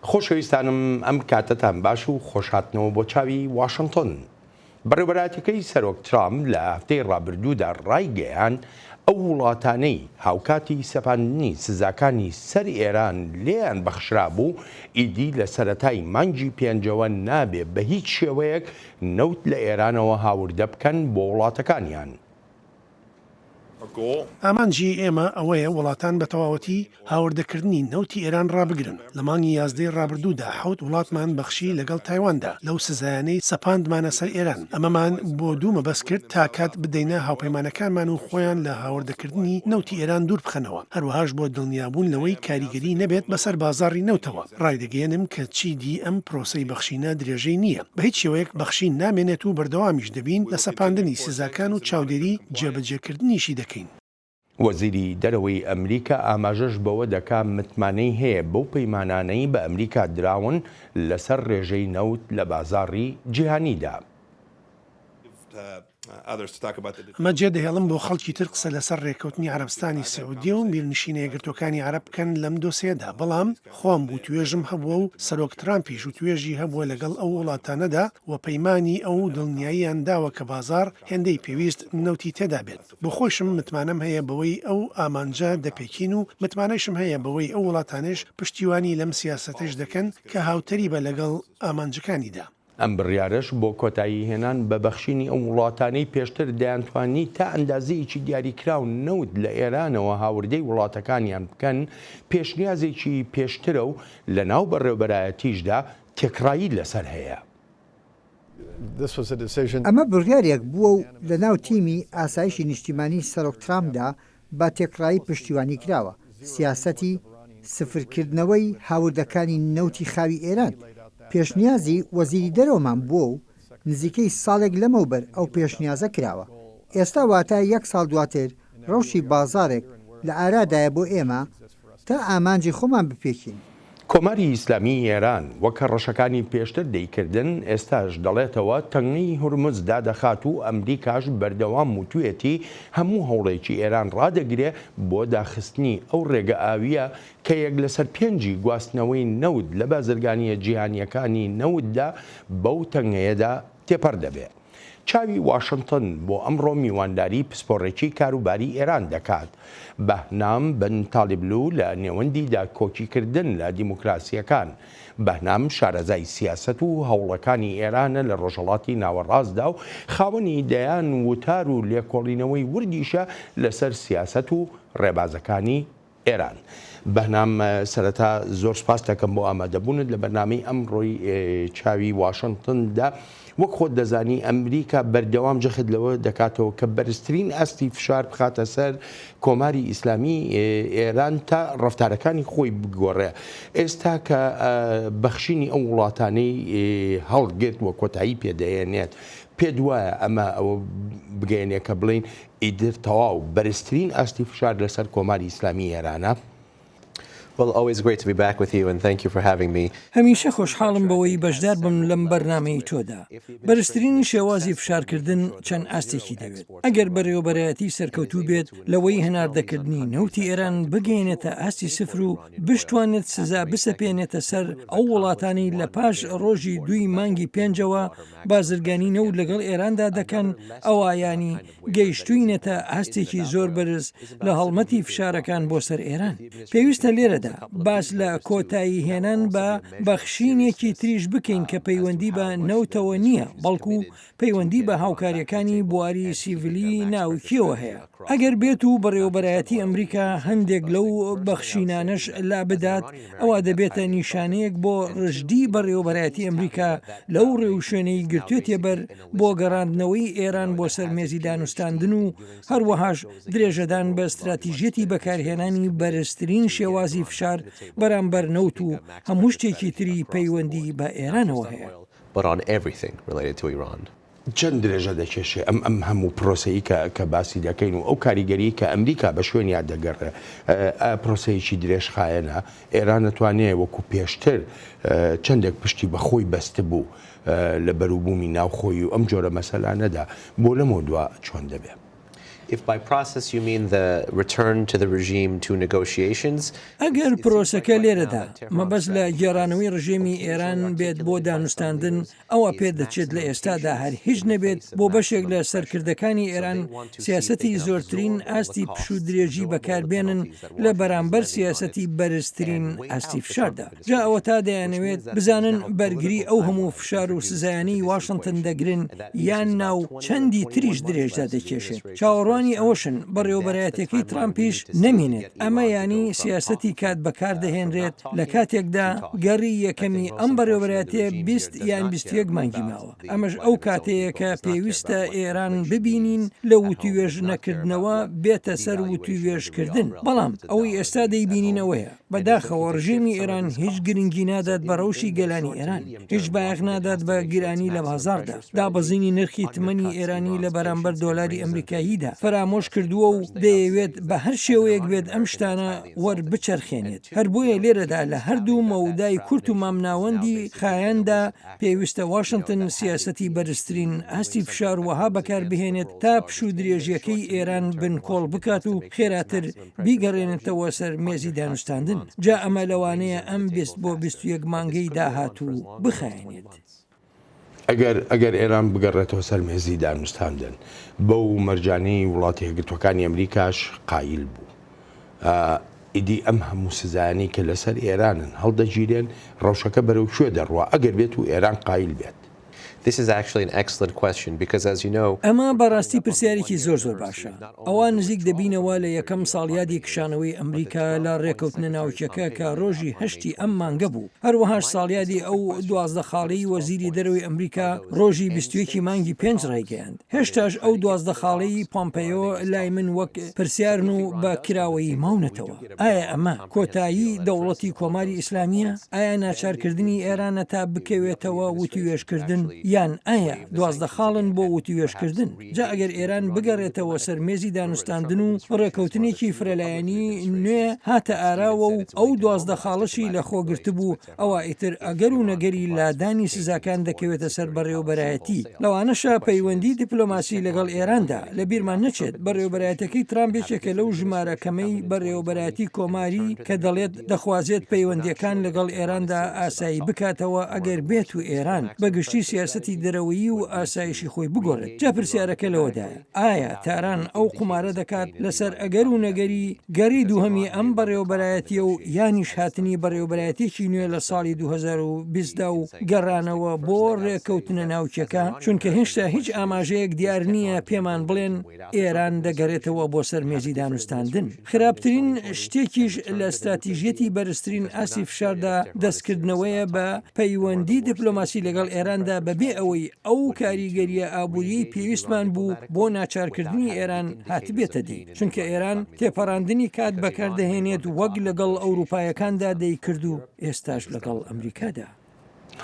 خۆشەویستانم ئەم کاتەتان باش و خۆشهاتنەوە بۆ چاوی واشنتۆن. بەڕێوبەرایەتیەکەی سەرۆک ترامپ لە هەفتەی ڕابردوودا ڕایگەیاند، ئەو وڵاتانەی هاوکاتی سەپاندنی سزاکانی سەر ئێران لێیان بەخشرابوو، ئیدی لە سەرەتای مانگی پێنجەوە نابێ بە هیچ شێوەیەک نەوت لە ئێرانەوە هاوردە بکەن بۆ وڵاتەکانیان. ئامانجی ئێمە ئەوەیە وڵاتان بە تەواوەتی هاوردەکردنی نەوتی ئێران ڕابگرن. لە مانگی یازدەی ڕابردوودا حەوت وڵاتمان بەخشی لەگەڵ تایواندا لەو سزایانەی سەپاندمانە سەر ئێران. ئەمەمان بۆ دوو مەبەست کرد تا کات بدەینە هاوپەیمانەکانمان و خۆیان لە هاوردەکردنی نەوتی ئێران دوور بخەنەوە، هەروەهاش بۆ دڵنیابوون لەوەی کاریگەری نەبێت بەسەر بازاڕی نەوتەوە. ڕایدەگەیەنم کە چیدی ئەم پرۆسەی بەخشینە درێژەی نییە. بە هیچ شێوەیەک بەخشین نامێنێت و بەردەوامیش دەبین لە سەپاندنی سزاکان و چاودێری جێبەجێکردنیشی دەکەین. وەزیری دەرەوەی ئەمریکا ئاماژەش بەوە دەکا متمانەی هەیە بەو پەیمانانەی بە ئەمریکا دراون لەسەر ڕێژەی نەوت لە بازاڕی جیهانیدا. ئەمە جێدەهێڵم بۆ خەڵکی تر قسە لەسەر رێککەوتنی عەرەبستانی سعودیە و میرنشینە یەکگرتووەکانی عەرەب بکەن لەم دۆسێیەدا، بەڵام خۆم وتوێژم هەبووە و سەرۆک ترامپیش وتوێژی هەبووە لەگەڵ ئەو وڵاتانەدا و پەیمانی ئەو دڵنیاییان داوە کە بازاڕ هێندەی پێویست نەوتی تێدا بێت. بۆ خۆیشم متمانەم هەیە بەوەی ئەو ئامانجە دەپێکین و متمانەیشم هەیە بەوەی ئەو وڵاتانەیش پشتیوانی لەم سیاسەتەیش دەکەن کە هاوتەریبە لەگەڵ ئامانجەکانیدا. ئەم بڕیارەش بۆ کۆتایی هێنان بە بەخشینی ئەو وڵاتانەی پێشتر دەیانتوانی تا ئەندازەیەکی دیاریکراو نەوت لە ئێرانەوە هاوردەی وڵاتەکانیان بکەن، پێشنیازێکی پێشترە و لە ناو بەڕێوبەرایەتیشدا تێکڕایی لەسەر هەیە. ئەمە بڕیارێک بووە و لە ناو تیمی ئاسایشی نیشتیمانی سەرۆک ترامپدا بە تێکڕایی پشتیوانی کراوە، سیاسەتی سفرکردنەوەی هاوردەکانی نەوتی خاوی ئێران پێشنیازی وەزیری دەرەوەمان بووە و نزیکەی ساڵێک لەمەوبەر ئەو پێشنیازە کراوە، ئێستا واتە یەک ساڵ دواتر ڕەوشی بازاڕێک لە ئارادایە بۆ ئێمە تا ئامانجی خۆمان بپێکین. کۆماری ئیسلامیی ئێران وەک هەڕەشەکانی پێشتر دەیکردن، ئێستاش دەڵێتەوە تەنگەی هورمز دادەخات و ئەمریکاش بەردەوام وتویەتی هەموو هەوڵێکی ئێران ڕادەگرێ بۆ داخستنی ئەو ڕێگە ئاوییە کە یەک لەسەر پێنجی گواستنەوەی نەوت لە بازرگانییە جیهانییەکانی نەوتدا بەو تەنگەیەدا تێپەڕ دەبێ. چاوی واشنتن بۆ ئەمڕۆ میوانداری پسپۆڕێکی کاروباری ئێران دەکات. بەهنام بن تالیبلو لە نێوەندی داکۆکیکردن لە دیموکراسییەکان. بەهنام شارەزای سیاسەت و هەوڵەکانی ئێرانە لە ڕۆژهەڵاتی ناوەڕاستدا و خاوەنی دەیان وتار و لێکۆڵینەوەی وردیشە لەسەر سیاسەت و ڕێبازەکانی ئێران. بەهنام سەرەتا زۆر سوپاست دەکەم بۆ ئامادەبوونت لە بەرنامەی ئەمڕۆی چاوی واشنتندا. وەک خۆت دەزانی ئەمریکا بەردەوام جەخت لەوە دەکاتەوە کە بەرزترین ئاستی فشار بخاتە سەر کۆماری ئیسلامی ئێران تا ڕەفتارەکانی خۆی بگۆڕێ. ئێستا کە بەخشینی ئەو وڵاتانەی هەڵگرت و کۆتایی پێدەهێنێت، پێت وایە ئەمە ئەوە بگەیەنێ کە بڵێین ئیتر تەواو بەرزترین ئاستی فشار لەسەر کۆماری ئیسلامی ئێرانە. هەمیشە خۆشحاڵم بەوەی بەشدار بم لەم بەرنامەی تۆدا. بەرزترین شێوازی فشارکردن چەند ئاستێکی دەوێت. ئەگەر بەرێوەبەرایەتی سەرکەوتوو بێت لەوەی هەناردەکردنی نەوتی ئێران بگەیەنێتە ئاستی سفر و بشتوانێت سزا بسەپێنێتە سەر ئەو وڵاتانەی لە پاش ڕۆژی دووی مانگی پێنجەوە بازرگانی نەوت لەگەڵ ئێراندا دەکەن، ئەوا یانی گەیشتووینەتە ئاستێکی زۆر بەرز لە هەڵمەتی فشارەکان بۆ سەر ئێران. پێویستە لێرەدا باس لە کۆتایی هێنان بە بەخشینێکی تریش بکەین کە پەیوەندی بە نەوتەوە نییە، بەڵکو پەیوەندی بە هاوکارییەکانی بواری سیڤلی ناوکییەوە هەیە. ئەگەر بێت و بەڕێوەبەرایەتی ئەمریکا هەندێک لەو بەخشینانەش لابدات، ئەوا دەبێتە نیشانەیەک بۆ ڕژدی بەڕێوەبەرایەتی ئەمریکا لەو ڕێوشوێنەی گرتوێتیەبەر بۆ گەڕاندنەوەی ئێران بۆ سەر مێزی دانوستاندن و هەروەهاش درێژەدان بە ستراتیژیەتی بەکارهێنانی بەرزترین شێوازی فشار بەرامبەر نەوت و هەموو شتێکی تری پەیوەندی بە ئێرانەوە هەیە. چەند درێژە دەکێشێ ئەم ئەم هەموو پرۆسەی کە کە باسی دەکەین و ئەو کاریگەری کە ئەمریکا بە شوێنیا دەگەڕێ پرۆسەیەکی درێژخایەنە ئێران دەتوانێ وەکو پێشتر چەندێک پشتی بە خۆی بەستبوو لە بەروبوومی ناوخۆی و ئەم جۆرە مەسەلانەدا بۆ لەمەودوا چۆن دەبێ؟ ئەگەر پرۆسەکە لێرەدا مەبەست لە گێڕانەوەی ڕژێمی ئێران بێت بۆ دانوستاندن، ئەوا پێدەچێت لە ئێستادا هەر هیچ نەبێت بۆ بەشێک لە سەرکردەکانی ئێران سیاسەتی زۆرترین ئاستی پشوودرێژی بەکاربێنن لە بەرامبەر سیاسەتی بەرزترین ئاستی فشاردا. جا ئەوەتا دەیانەوێت بزانن بەرگری ئەو هەموو فشار و سزایانەی واشنتن دەگرن یان نا و چەندی تریش درێژە دەکێشێت. چاوەڕوانی ئەوەشن بەڕێوەبەرایەتیەکەی ترامپیش نەمینێت. ئەمە یانی سیاسەتی کات بەکاردەهێنرێت لە کاتێکدا گەڕی یەکەمی ئەم بەڕێوەبەرایەتیە 20 یان 21 مانگی ماوە. ئەمەش ئەو کاتەیە کە پێویستە ئێران ببینین لە وتووێژ نەکردنەوە بێتە سەر وتووێژکردن. بەڵام ئەوەی ئێستا دەیبینین ئەوەیە، بەداخەوە ڕژێمی ئێران هیچ گرنگی نادات بە ڕەوشی گەلانی ئێران، هیچ بایەخ نادات بە گرانی لە بازاڕدا، دابەزینی نرخی تمەنی ئێرانی لە بەرامبەر دۆلاری ئەمریکاییدا فەرامۆش کردووە و دەیەوێت بە هەر شێوەیەک بێت ئەم شتانە وەربچەرخێنێت. هەر بۆیە لێرەدا لە هەردوو مەودای کورت و مامناوەندی خایەندا پێویستە واشنتن سیاسەتی بەرزترین ئاستی فشار وەها بەکار بهێنێت تا پشوودرێژییەکەی ئێران بنکۆڵ بکات و خێراتر بیگەڕێنێتەوە سەر مێزی دانوستاندن، جا ئەمە لەوانەیە ئەم 20 بۆ 21 مانگەی داهاتوو بخایەنێت. ئەگەر ئەگەر ئێران بگەڕێتەوە سەر مێزی دانوستاندن، بەو مەرجانەی وڵاتە یەکگرتووەکانی ئەمریکاش قایل بوو، ئیدی ئەم هەموو سزایانەی کە لەسەر ئێرانن هەڵدەگیرێن، ڕەوشەکە بەرەو کوێ دەڕوا ئەگەر بێت و ئێران قایل بێت؟ ئەمە بەڕاستی پرسیارێکی زۆر زۆر باشە. ئەوا نزیک دەبینەوە لە یەکەم ساڵیادی کشانەوەی ئەمریکا لە ڕێکەوتنە ناوکیەکە کە ڕۆژی هەشتی ئەم مانگە بوو، هەروەهاش ساڵیادی ئەو 12 خاڵەی وەزیری دەرەوەی ئەمریکا ڕۆژی 21 ی مانگی پێنج ڕایگەیاند. هێشتاش ئەو 12 خاڵەی پۆمپەیۆ لای من وەک پرسیارن و بە کراوەیی ماونەتەوە. ئایا ئەمە کۆتایی دەوڵەتی کۆماری ئیسلامییە؟ ئایا ناچارکردنی ئێرانە تا بکەوێتەوە وتووێژکردن؟ یان ئایا 12 خاڵن بۆ وتووێژکردن؟ جا ئەگەر ئێران بگەڕێتەوە سەر مێزی دانوستاندن و ڕێکەوتنێکی فرەلایەنی نوێ هاتە ئاراوە و ئەو 12 خاڵەشی لەخۆ گرتبوو، ئەوا ئیتر ئەگەر و نەگەری لادانی سزاکان دەکەوێتە سەر بەڕێوەبەرایەتی، لەوانەشە پەیوەندی دیپلۆماسی لەگەڵ ئێراندا، لەبیرمان نەچێت بەڕێوەبەرایەتەکەی ترامپ یەکێکە لەو ژمارە کەمەی بەڕێوەبەرایەتی کۆماری کە دەڵێت دەخوازێت پەیوەندییەکان لەگەڵ ئێراندا ئاسایی بکاتەوە ئەگەر بێت و ئێران بە گشتی سیاسەتی دەرەوەیی و ئاسایشی خۆی بگۆڕێت، جا پرسیارەکە لەوەدایە. ئایا تاران ئەو قومارە دەکات لەسەر ئەگەر و نەگەری گەڕی دووهەمی ئەم بەڕێوەبەرایەتییە و یانیش هاتنی بەڕێوەبەرایەتیەکی نوێ لە ساڵی 2020 دا و گەڕانەوە بۆ ڕێکەوتنە ناوکیەکە؟ چونکە هێشتا هیچ ئاماژەیەک دیار نییە پێمان بڵێن ئێران دەگەرێتەوە بۆ سەر مێزی دانوستاندن. خراپترین شتێکیش لە ستراتیژیەتی بەرزترین ئاستی فشاردا دەستکردنەوەیە بە پەیوەندی دیپلۆماسی لەگەڵ ئێراندا بەبێ ئەوەی ئەو کاریگەرییە ئابووریەی پێویستمان بوو بۆ ناچارکردنی ئێران هاتبێتە دی، چونکە ئێران تێپەڕاندنی کات بەکاردەهێنێت وەک لەگەڵ ئەوروپایەکاندا دەیکرد و ئێستاش لەگەڵ ئەمریکادا.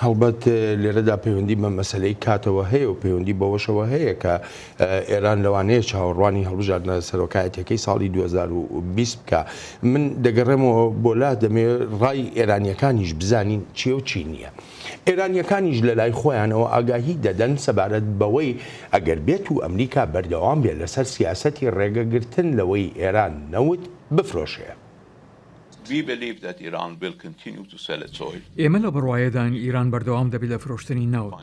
هەڵبەت لێرەدا پەیوەندی بە مەسەلەی کاتەوە هەیە و پەیوەندی بەوەشەوە هەیە کە ئێران لەوانەیە چاوەڕوانی هەڵبژاردنە سەرۆکایەتیەکەی ساڵی 2020 بکا. من دەگەڕێمەوە بۆ لا دەمەوێت ڕای ئێرانیەکانیش بزانین چیە و چی نییە. ئێرانیەکانیش لە لای خۆیانەوە ئاگاهی دەدەن سەبارەت بەوەی ئەگەر بێت و ئەمریکا بەردەوام بێت لەسەر سیاسەتی ڕێگەگرتن لەوەی ئێران نەوت بفرۆشێ. ئێمە لەو بڕوایەداین ئیران بەردەوام دەبێت لە فرۆشتنی نەوت،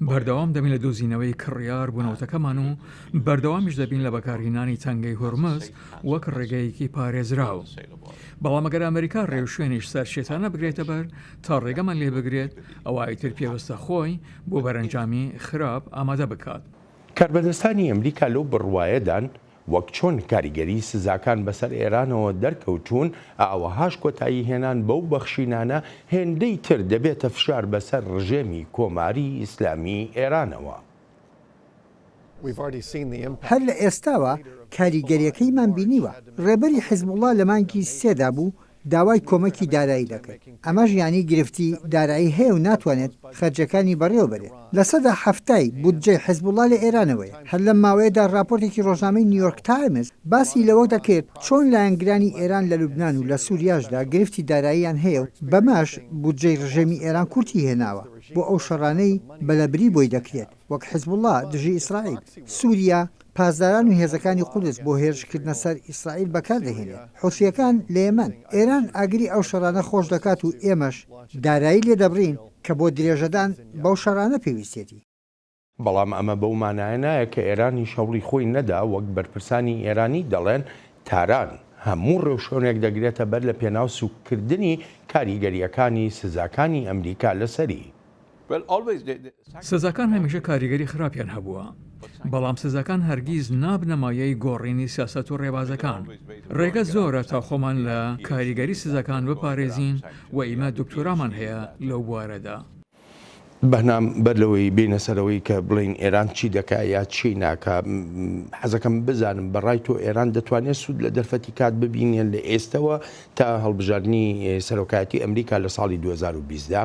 بەردەوام دەبین لە دۆزینەوەی کڕیار بۆ نەوتەکەمان و بەردەوامیش دەبین لە بەکارهێنانی تەنگەی هورمز وەک ڕێگەیەکی پارێزراو. بەڵام ئەگەر ئەمریکا ڕێوشوێنیش سەرشێتانە بگرێتەبەر تا ڕێگەمان لێ بگرێت، ئەوا ئیتر پێویستە خۆی بۆ بەرەنجامی خراپ ئامادە بکات. کاربەدەستانی ئەمریکا لەو بڕوایەدان وەک چۆن کاریگەری سزاکان بەسەر ئێرانەوە دەرکەوتوون، ئاوەهاش کۆتایی هێنان بەو بەخشینانە هێندەی تر دەبێتە فشار بەسەر ڕژێمی کۆماری ئیسلامی ئێرانەوە. هەر لە ئێستاوە کاریگەرییەکەیمان بینیوە. ڕێبەری حیزبوڵڵا لە مانگی سێدا بوو داوای کۆمەکی دارایی دەکرد، ئەمەش یانی گرفتی دارایی هەیە و ناتوانێت. خەرجیەکانی بەڕێوە بەرێت. لەسەدا حەفتای بودجەی حزبوڵا لە ئێرانەوەیە. هەر لەم ماوەیەدا ڕاپۆرتێکی ڕۆژنامەی نیویۆرک تایمز باسی لەوە دەکرد چۆن لایەنگرانی ئێران لە لوبنان و لە سوریاشدا گرفتی داراییان هەیە و بەمەش بودجەی ڕژێمی ئێران کورتی هێناوە بۆ ئەو شەڕانەی بە لەبری بۆی دەکرێت وەک حزبوڵا دژی ئیسرائیل، سوریا، پاسداران و هێزەکانی قودس بۆ هێرشکردنە سەر ئیسرائیل بەکار دەهێنێت، حوسییەکان لە یەمەن. ئێران ئاگری ئەو شەڕانە خۆش دەکات و ئێمەش دارایی لێ دەبڕین کە بۆ درێژەدان بەو شەڕانە پێویستیەتی. بەڵام ئەمە بەو مانایە نایە کە ئێرانیش هەوڵی خۆی نەدا، وەک بەرپرسانی ئێرانی دەڵێن تاران هەموو ڕێوشوێنێک دەگرێتە بەر لە پێناو سووککردنی کاریگەرییەکانی سزاکانی ئەمریکا لەسەری. سزاکان هەمیشە کاریگەری خراپیان هەبووە، بەڵام سزاکان هەرگیز نابنە مایەی گۆڕینی سیاسەت و ڕێبازەکان. ڕێگە زۆرە تا خۆمان لە کاریگەری سزاکان بپارێزین و ئیمە دکتۆرامان هەیە لەو بوارەدا. بەهنام بەر لەوەی بێینە سەر ئەوەی کە بڵێین ئێران چی دەکا یا چی ناکا، حەزەکەم بزانم بە ڕای تۆ ئێران دەتوانێت سوود لە دەرفەتی کات ببینێ لە ئێستەوە تا هەڵبژاردنی سەرۆکایەتی ئەمریکا لە ساڵی 2020 دا؟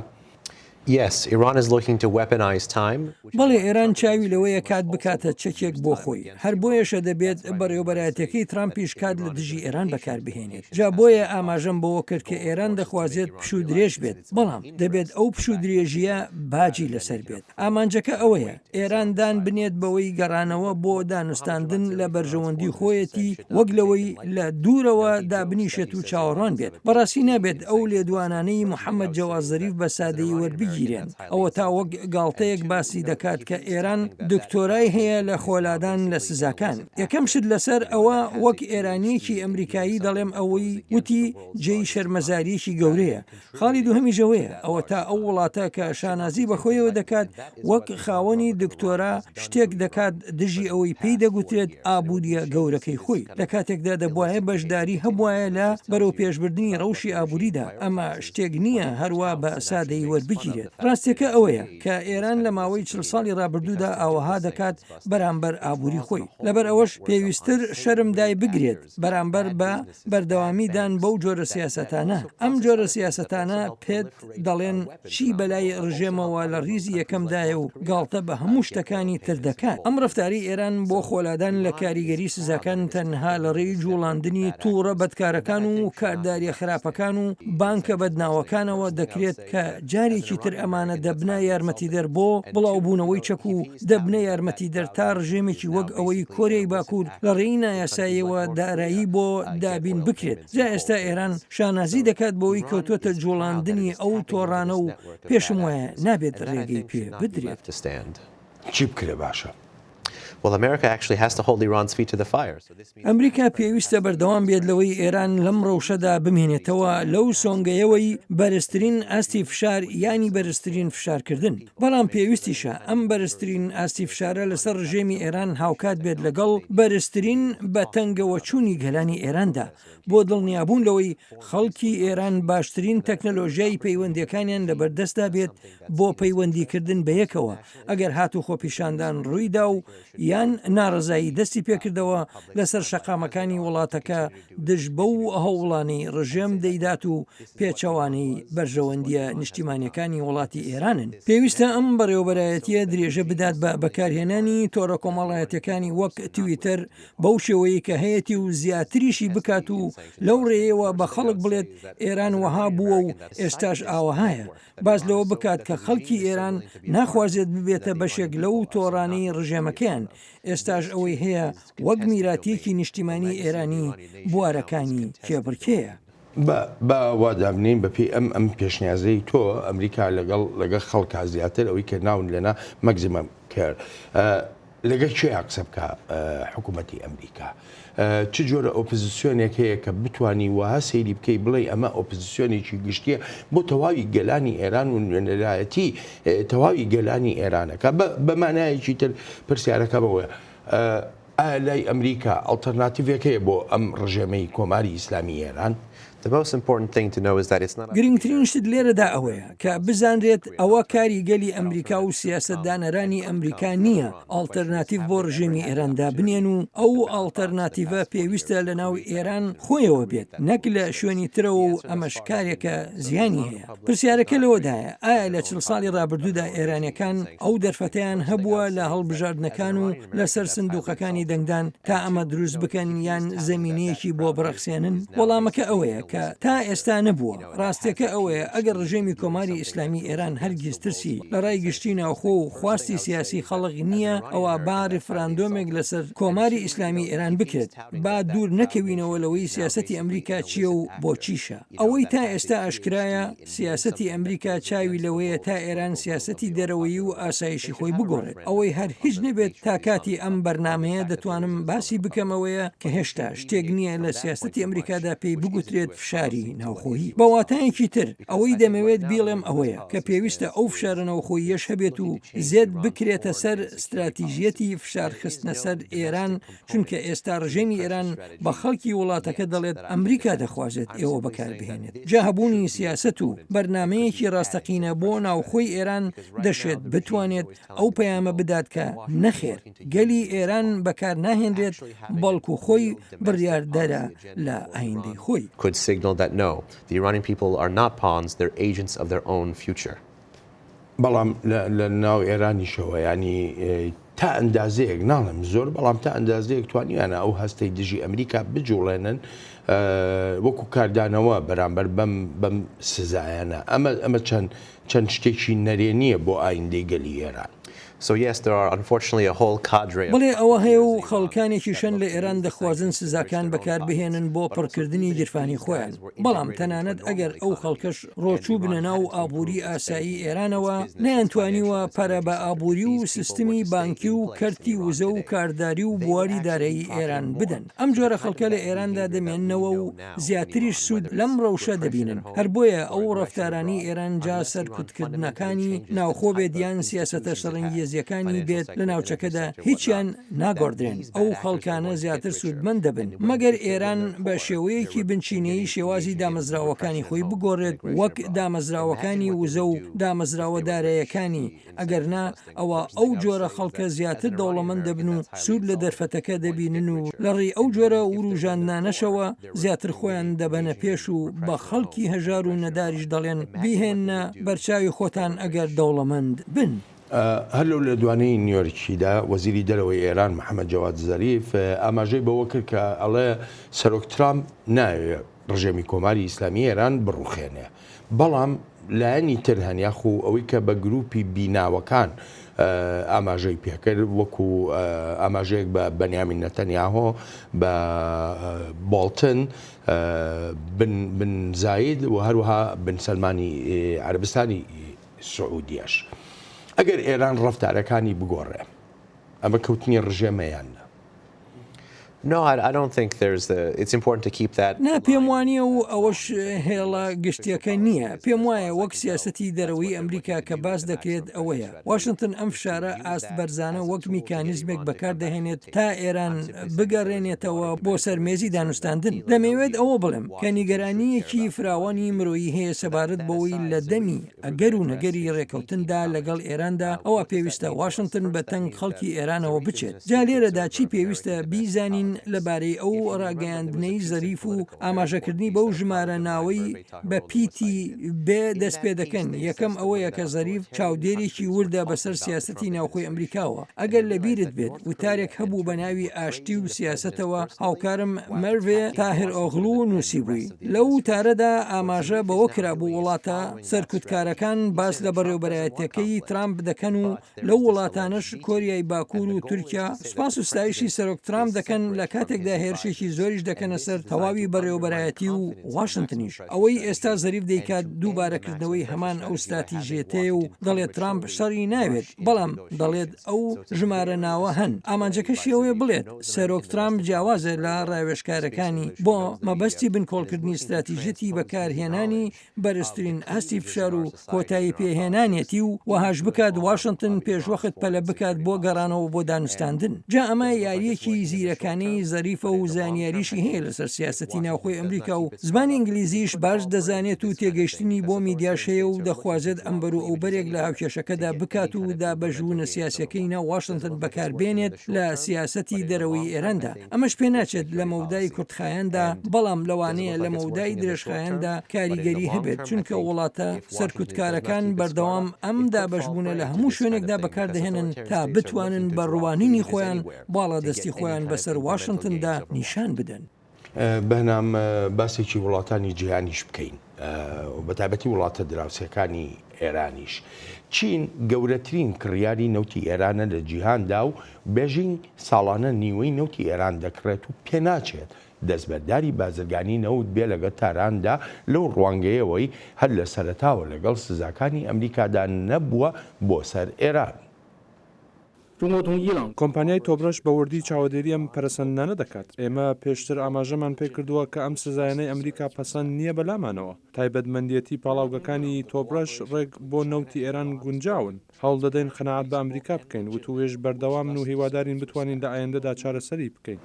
Yes, Iran is looking to weaponize time. بەڵێ ئێران چاوی لەوەیە کات بکاتە چەکێک بۆ خۆی، هەر بۆیەشە دەبێت بەڕێوەبەرایەتیەکەی ترامپیش کات لە دژی ئێران بەکاربهێنێت، جا بۆیە ئاماژەم بەوە کرد کە ئێران دەخوازێت پشوو درێژ بێت، بەڵام دەبێت ئەو پشوو درێژییە باجی لەسەر بێت. ئامانجەکە ئەوەیە ئێران دان بنێت بەوەی گەڕانەوە بۆ دانوستاندن لە بەرژەوەندی خۆیەتی وەک لەوەی لە دوورەوە دابنیشێت و چاوەڕوان بێت. بەڕاستی نابێت ئەو لێدوانانەی محەمەد جەواد زەریف بە سادەیی وەربگیرێن. ئەوەتا وەک گاڵتەیەک باسی دەکات کە ئێران دکتۆرای هەیە لە خۆلادان لە سزاکان. یەکەم شت لەسەر ئەوە وەک ئێرانییەکی ئەمریکایی دەڵێم ئەوەی وتی جێی شەرمەزارییەکی گەورەیە. خاڵی دووهەمیش ئەوەیە ئەوەتا ئەو وڵاتە کە شانازی بە خۆیەوە دەکات وەک خاوەنی دکتۆرا شتێک دەکات دژی ئەوەی پێی دەگوترێت ئابوورییە گەورەکەی خۆی لە کاتێکدا دەبوایە بەشداری هەبوایە لە بەرەوپێشبردنی ڕەوشی ئابووریدا ئەمە شتێک نییە هەروا بە سادەیی وەربگیرێت ڕاستیەکە ئەوەیە کە ئێران لە ماوەی چل ساڵی ڕابردوودا ئاوەها دەکات بەرامبەر ئابووری خۆی لەبەر ئەوەش پێویستر شەرم دایبگرێت بەرامبەر بە بەردەوامی دان بەو جۆرە سیاسەتانە، ئەم جۆرە سیاسەتانە پێت دەڵێن چی بەلای ڕژێمەوە لە ڕیزی یەکەمدایە و گاڵتە بە هەموو شتەکانی تر دەکات. ئەم ڕەفتارەی ئێران بۆ خۆلادان لە کاریگەری سزاکان تەنها لە ڕێی جوڵاندنی توڕە بەدکارەکان و کارداریە خراپەکان و بانکە بەدناوەکانەوە دەکرێت کە جارێکی تر ئەمانە دەبنە یارمەتیدەر بۆ بڵاوبوونەوەی چەک و دەبنە یارمەتیدەر تا ڕژێمێکی وەک ئەوەی کۆریای باکوور لە ڕێی نایاساییەوە دارایی بۆ دابین بکرێت، جا ئێستا ئێران شانازی دەکات بەوەی کەوتووەتە جوڵاندنی ئەو تۆڕانە و پێشم وایە نابێت ڕێگەی پێ بدرێت. چی بکرێ باشە؟ ئەمریکا پێویستە بەردەوام بێت لەوەی ئێران لەم ڕەوشەدا بمێنێتەوە لەو سۆنگەیەوەی بەرزترین ئاستی فشار یانی بەرزترین فشارکردن، بەڵام پێویستیشە ئەم بەرزترین ئاستی فشارە لەسەر ڕژێمی ئێران هاوکات بێت لەگەڵ بەرزترین بە تەنگەوەچوونی گەلانی ئێراندا بۆ دڵنیابوون لەوەی خەڵکی ئێران باشترین تەکنەلۆژیای پەیوەندیەکانیان لەبەردەستدا بێت بۆ پەیوەندیکردن بەیەکەوە ئەگەر هاتوو خۆپیشاندان ڕوویدا و یان ناڕەزایی دەستی پێکردەوە لەسەر شەقامەکانی وڵاتەکە دژ بەو هەوڵانەی ڕژێم دەیدات و پێچەوانەی بەرژەوەندییە نیشتیمانیەکانی وڵاتی ئێرانن. پێویستە ئەم بەڕێوەبەرایەتیە درێژە بدات بە بەکارهێنانی تۆڕە کۆمەڵایەتیەکانی وەک تویتەر بەو شێوەیەی کە هەیەتی و زیاتریشی بکات و لەو ڕێیەوە بە خەڵک بڵێت ئێران وەها بووە و ئێستاش ئاوەهایە باس لەوە بکات کە خەڵکی ئێران ناخوازێت ببێتە بەشێک لەو تۆڕانەی ڕژێمەکەیان، ئێستاش ئەوەی هەیە وەک میراتییەکی نیشتیمانی ئێرانی بوارەکانی کێبڕکێیە. با با وا دابنێین بە پێی ئەم ئەم پێشنیازەی تۆ ئەمریکا لەگەڵ لەگەڵ خەڵکا زیاتر ئەوەی کە ناون لێنا مەگزیمەم کێر لەگەل کێیا قسە بکا حکوومەتی ئەمریکا؟ چ جۆرە ئۆپزسیۆنێک هەیە کە بتانی وەها سەیری بکەی بڵێی ئەمە ئۆپزسیۆنێکی گشتیە بۆ تەواوی گەلانی ئێران و نوێنەرایەتی تەواوی گەلانی ئێرانەکە بە مانایەکی تر پرسیارەکە بەوەیە ئایا لای ئەمریکا ئەڵتەرناتیڤێک هەیە بۆ ئەم ڕژێمەی کۆماری ئیسلامی ئێران؟ گرنگترین شت لێرەدا ئەوەیە کە بزانرێت ئەوە کاری گەلی ئەمریکا و سیاسەتدانەرانی ئەمریکا نییە ئاڵتەرناتیڤ بۆ ڕژێمی ئێران دابنێن و ئەو ئاڵتەرناتیڤە پێویستە لەناو ئێران خۆیەوە بێت نەک لە شوێنی ترەوە و ئەمەش کارێکە زیانی هەیە. پرسیارەکە لەوەدایە ئایا لە چل ساڵی ڕابردوودا ئێرانیەکان ئەو دەرفەتەیان هەبووە لە هەڵبژاردنەکان و لەسەر سندوقەکانی دەنگدان تا ئەمە دروست بکەن یان زەمینەیەکی بۆ بڕەخسێنن؟ وەڵامەکە ئەوەیە کە تا ئێستا نەبووە. ڕاستیەکە ئەوەیە ئەگەر ڕژێمی کۆماری ئیسلامی ئێران هەرگیز ترسی لە ڕای گشتی ناوخۆ و خواستی سیاسی خەڵک نییە ئەوا با ڕیفراندۆمێک لەسەر کۆماری ئیسلامی ئێران بکرێت. با دوور نەکەوینەوە لەوەی سیاسەتی ئەمریکا چییە و بۆچیشە. ئەوەی تا ئێستا ئاشکرایە، سیاسەتی ئەمریکا چاوی لەوەیە تا ئێران سیاسەتی دەرەوەیی و ئاسایشی خۆی بگۆڕێت. ئەوەی هەر هیچ نەبێت تا کاتی ئەم بەرنامەیە دەتوانم باسی بکەم ئەوەیە کە هێشتا شتێک نییە لە سیاسەتی ئەمریکادا پێی بگوترێت فشاری ناوخۆیی. بە واتایەکی تر ئەوەی دەمەوێت بیڵێم ئەوەیە کە پێویستە ئەو فشارە ناوخۆییەش هەبێت و زێد بکرێتە سەر ستراتیژیەتی فشار خستنە سەر ئێران چونکە ئێستا ڕژێمی ئێران بە خەڵکی وڵاتەکە دەڵێت ئەمریکا دەخوازێت ئێوە بەکاربهێنێت، جا هەبوونی سیاسەت و بەرنامەیەکی ڕاستەقینە بۆ ناوخۆی ئێران دەشێت بتوانێت ئەو پەیامە بدات کە نەخێر گەلی ئێران بەکارناهێنرێت بەڵکو خۆی بڕیاردەرە لە ئایندەی خۆی. could signal that no, the Iranian people are not pawns, they're agents of their own future. بەڵام لە ناو ئێرانیشەوە یانی تا ئەندازەیەک ناڵێم زۆر بەڵام تا ئەندازەیەک توانیانە ئەو هەستەی دژی ئەمریکا بجوڵێنن وەکو کاردانەوە بەرامبەر بەم بەم سزایانە ئەمە ئەمە چەند چەند شتێکی نەرێنیە بۆ ئایندەی گەلی ئێران. So yes, there are unfortunately a whole cadre of بەڵێ ئەوە هەیە و خەڵکانێکیش هەن لە ئێران دەخوازن سزاکان بەکاربهێنن بۆ پڕکردنی گیرفانی خۆیان، بەڵام تەنانەت ئەگەر ئەو خەڵکەش ڕۆچووبنە ناو ئابووری ئاسایی ئێرانەوە، نەیانتوانیوە پەرە بە ئابووری و سیستمی بانکی و کەرتی وزە و کارداری و بواری دارایی ئێران بدەن. ئەم جۆرە خەڵکە لە ئێراندا دەمێننەوە و زیاتریش سوود لەم ڕەوشە دەبینن. هەر بۆیە ئەو ڕەفتارانەی ئێران جا سەرکوتکردنەکانی ناوخۆ بێت یان سیاسەتە شەڕەنگێزییەکانی بێت لە ناوچەکەدا هیچیان ناگۆڕدرێن، ئەو خەڵکانە زیاتر سوودمەند دەبن، مەگەر ئێران بە شێوەیەکی بنچینەیی شێوازی دامەزراوەکانی خۆی بگۆڕێت وەک دامەزراوەکانی وزە و دامەزراوە دارایەکانی، ئەگەر نا ئەوا ئەو جۆرە خەڵکە زیاتر دەوڵەمەند دەبن و سوود لە دەرفەتەکە دەبینن و لە ڕێی ئەو جۆرە وروژاندنانەشەوە زیاتر خۆیان دەبەنە پێش و بە خەڵکی هەژار و نەداریش دەڵێن بیهێننە بەرچاوی خۆتان ئەگەر دەوڵەمەند بن. هەر لەو لێدوانەی نیۆرکیدا وەزیری دەرەوەی ئێران محەمەد جەواد زەریف ئاماژەی بەوە کرد کە ئەڵێ سەرۆک ترامپ نایەوێ ڕژێمی کۆماری ئیسلامی ئێران بڕوخێنێ بەڵام لایەنی تر هەن یاخو ئەوەی کە بە گروپی بیناوەکان ئاماژەی پێکرد وەکو ئاماژەیەک بە بەنیامین نەتەنیاهۆ بە بۆڵتن بن بن زاید و هەروەها بن سەلمانی عەرەبستانی سعودیەش ئەگەر ئێران ڕەفتارەکانی بگۆڕێ ئەمە کەوتنی ڕژێمە یان نا؟ نا پێم وانییە و ئەوەش هێڵە گشتییەکە نییە، پێم وایە وەک سیاسەتی دەرەوەی ئەمریکا کە باس دەکرێت ئەوەیە واشنتن ئەم فشارە ئاست بەرزانە وەک میکانیزمێک بەکار دەهێنێت تا ئێران بگەڕێنێتەوە بۆ سەر مێزی دانوستاندن. دەمەوێت ئەوە بڵێم کە نیگەرانییەکی فراوانی مرۆیی هەیە سەبارەت بەوەی لە دەمی ئەگەر و نەگەری ڕێکەوتندا لەگەڵ ئێراندا ئەوا پێویستە واشنتن بە تەنگ خەڵکی ئێرانەوە بچێت. جا لێرەدا چی پێویستە بیزانین لەبارەی ئەو ڕاگەیاندنەی زەریف و ئاماژەکردنی بەو ژمارە ناوەی بە پیتی بێ دەست پێدەکەن، یەکەم ئەوەیە کە زەریف چاودێرێکی وردە بەسەر سیاسەتی ناوخۆی ئەمریکاوە. ئەگەر لەبیرت بێت وتارێک هەبوو بە ناوی ئاشتی و سیاسەتەوە هاوکارم مەرڤێ تاهیرئۆغڵو نووسیبووی. لەو وتارەدا ئاماژە بەوە کرابوو وڵاتە سەرکوتکارەکان باس لە بەڕێوبەرایەتیەکەی ترامپ دەکەن و لەو وڵاتانەش کۆریای باکوور و تورکیا سوپاس و ستایشی سەرۆک ترامپ دەکەن لە کاتێکدا هێرشێکی زۆریش دەکەنە سەر تەواوی بەڕێوبەرایەتی و واشنتنیش. ئەوەی ئێستا زەریف دەیکات دووبارەکردنەوەی هەمان ئەو ستراتیژیەتەیە و دەڵێت ترامپ شەڕی ناوێت بەڵام دەڵێت ئەو ژمارە ناوە هەن، ئامانجەکەشی ئەوەیە بڵێت سەرۆک ترامپ جیاوازە لە ڕاوێژکارەکانی بۆ مەبەستی بنکۆڵکردنی ستراتیژیەتی بەکارهێنانی بەرزترین ئاستی فشار و کۆتایی پێهێنانیەتی و وەهاش بکات واشنتن پێشوەخت پەلە بکات بۆ گەڕانەوە بۆ دانوستاندن. جا ئەمە یارییەکی زیرەکانەی. زانای زەریفە و زانیاریشی هەیە لەسەر سیاسەتی ناوخۆی ئەمریکا و زمانی ئینگلیزیش باش دەزانێت و تێگەیشتنی بۆ میدیاش هەیە و دەخوازێت ئەمبەر و ئەوبەرێک لە هاوکێشەکەدا بکات و دابەشبوونە سیاسیەکەی ناو واشنتن بەکاربێنێت لە سیاسەتی دەرەوەی ئێراندا. ئەمەش پێناچێت لە مەودای کورتخایەندا، بەڵام لەوانەیە لە مەودای درێژخایەندا کاریگەری هەبێت، چونکە وڵاتە سەرکوتکارەکان بەردەوام ئەم دابەشبوونە لە هەموو شوێنێکدا بەکاردەهێنن تا بتوانن بە ڕوانینی خۆیان باڵادەستی خۆیان بەسەر واشنتندا نیشان بدەن. بەهنام باسێکی وڵاتانی جیهانیش بکەین و بەتایبەتی وڵاتە دراوسێکانی ئێرانیش. چین گەورەترین کڕیاری نەوتی ئێرانە لە جیهاندا و بێژینگ ساڵانە نیوەی نەوتی ئێران دەکڕێت و پێناچێت دەستبەرداری بازرگانی نەوت بێ لەگەڵ تاراندا لەو ڕوانگەیەوەی هەر لە سەرەتاوە لەگەڵ سزاکانی ئەمریکادا نەبووە بۆ سەر ئێران. کۆمپانیای تۆبرەش بە وردی چاوەدێری ئەم پەرەسەندنانە دەکات. ئێمە پێشتر ئاماژەمان پێکردووە کە ئەم سزایانەی ئەمریکا پەسەند نییە بەلامانەوە. تایبەتمەندێتی پاڵاوگەکانی تۆبرەش ڕێک بۆ نەوتی ئێران گونجاون. هەوڵدەدەین قەناعەت بە ئەمریکا بکەین. وتووێژ بەردەوامن و هیوادارین بتوانین لە ئایندەدا چارەسەری بکەین.